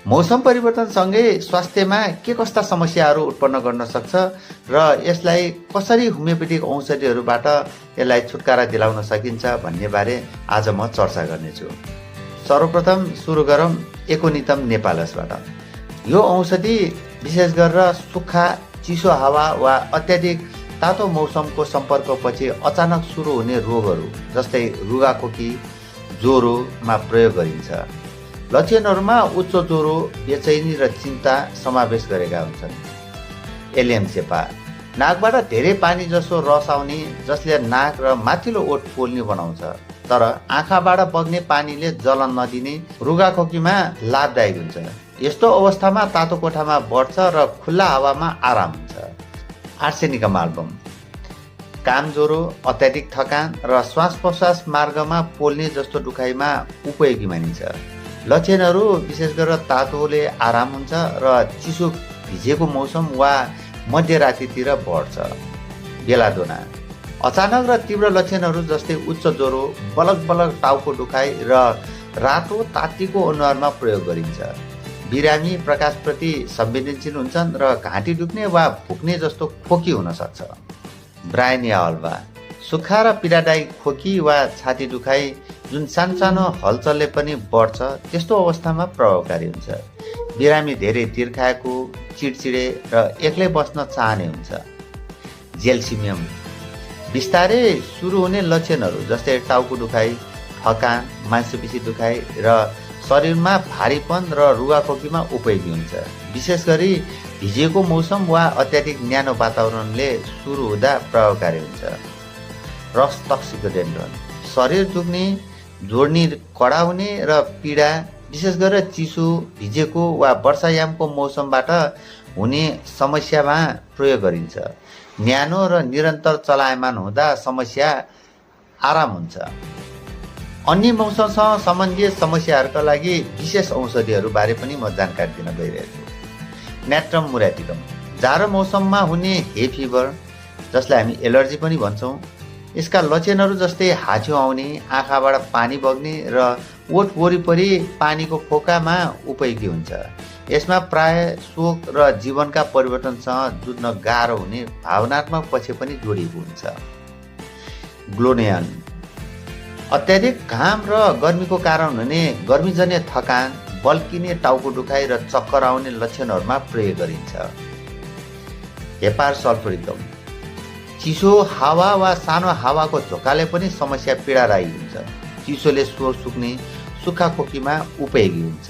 मौसम परिवर्तनसँगै स्वास्थ्यमा के कस्ता समस्याहरू उत्पन्न गर्न सक्छ र यसलाई कसरी होमियोपेथिक औषधिहरूबाट यसलाई छुटकारा दिलाउन सकिन्छ भन्ने बारे आज म चर्चा गर्नेछु। सर्वप्रथम सुरु गरौँ एकोनितम नेपालसबाट। यो औषधि विशेष गरेर सुक्खा, चिसो हावा वा अत्याधिक तातो मौसमको सम्पर्कपछि अचानक सुरु हुने रोगहरू जस्तै रुगाखोकी, ज्वरोमा प्रयोग गरिन्छ। लक्षणहरूमा उच्च ज्वरो, बेचैनी र चिन्ता समावेश गरेका हुन्छन्। एलियमचेपा, नाकबाट धेरै पानी जसो रस आउने जसले नाक र माथिल्लो ओठ पोल्ने बनाउँछ, तर आँखाबाट बग्ने पानीले जलन नदिने रुगाखोकीमा लाभदायक हुन्छ। यस्तो अवस्थामा तातो कोठामा बढ्छ र खुल्ला हावामा आराम हुन्छ। आर्सेनिकम आल्बम, काम ज्वरो, अत्याधिक थकान र श्वास प्रश्वास मार्गमा पोल्ने जस्तो दुखाइमा उपयोगी मानिन्छ। लक्षणहरू विशेष गरेर तातोले आराम हुन्छ र चिसो भिजेको मौसम वा मध्यरातितिर बढ्छ। बेलाडोना, अचानक र तीव्र लक्षणहरू जस्तै उच्च ज्वरो, बलक बलक टाउको दुखाइ र रातो तात्तिको अनुहारमा प्रयोग गरिन्छ। बिरामी प्रकाशप्रति संवेदनशील हुन्छन् र घाँटी दुख्ने वा भुक्ने जस्तो खोकी हुन सक्छ। ब्रायनिया अल्बा, सुक्खा र पीडादायक खोकी वा छाती दुखाइ जुन सानो हलचलले पनि बढ्छ, त्यस्तो अवस्थामा प्रभावकारी हुन्छ। बिरामी धेरै तिर्खाएको, चिडचिडे र एक्लै बस्न चाहने हुन्छ। जेल्सिमियम, बिस्तारै सुरु हुने लक्षणहरू जस्तै टाउको दुखाइ, थकान, मांसपेशी दुखाइ र शरीरमा भारीपन र रुगाखोकीमा उपयोगी हुन्छ। विशेष गरी भिजेको मौसम वा अत्याधिक न्यानो वातावरणले सुरु हुँदा प्रभावकारी हुन्छ। रस टक्सिकोडेन्ड्रोन, शरीर दुख्ने, जोड्नी कडा हुने र पीडा विशेष गरेर चिसो, भिजेको वा वर्षायामको मौसमबाट हुने समस्यामा प्रयोग गरिन्छ। न्यानो र निरन्तर चलायमान हुँदा समस्या आराम हुन्छ। अन्य मौसमसँग सम्बन्धित समस्याहरूका लागि विशेष औषधिहरू बारे पनि म जानकारी दिन गइरहेको छु। न्याट्रम मुराटिकम, जाडो मौसममा हुने हे फिभर जसलाई हामी एलर्जी पनि भन्छौँ, यसका लक्षणहरू जस्तै हाछ्यो आउने, आँखाबाट पानी बग्ने र ओठ वरिपरि पानीको फोकामा उपयोगी हुन्छ। यसमा प्राय शोक र जीवनका परिवर्तनसँग जुझ्न गाह्रो हुने भावनात्मक पक्ष पनि जोडिएको हुन्छ। ग्लोनेयन, अत्याधिक घाम र गर्मीको कारण हुने गर्मीजन्य थकान, बल्किने टाउको दुखाइ र चक्कर आउने लक्षणहरूमा प्रयोग गरिन्छ। हेपार सल्फोरिकम, चिसो हावा वा सानो हावाको झोकाले पनि समस्या पीडादायी हुन्छ। चिसोले स्वर सुक्ने, सुक्खा खोकीमा उपयोगी हुन्छ।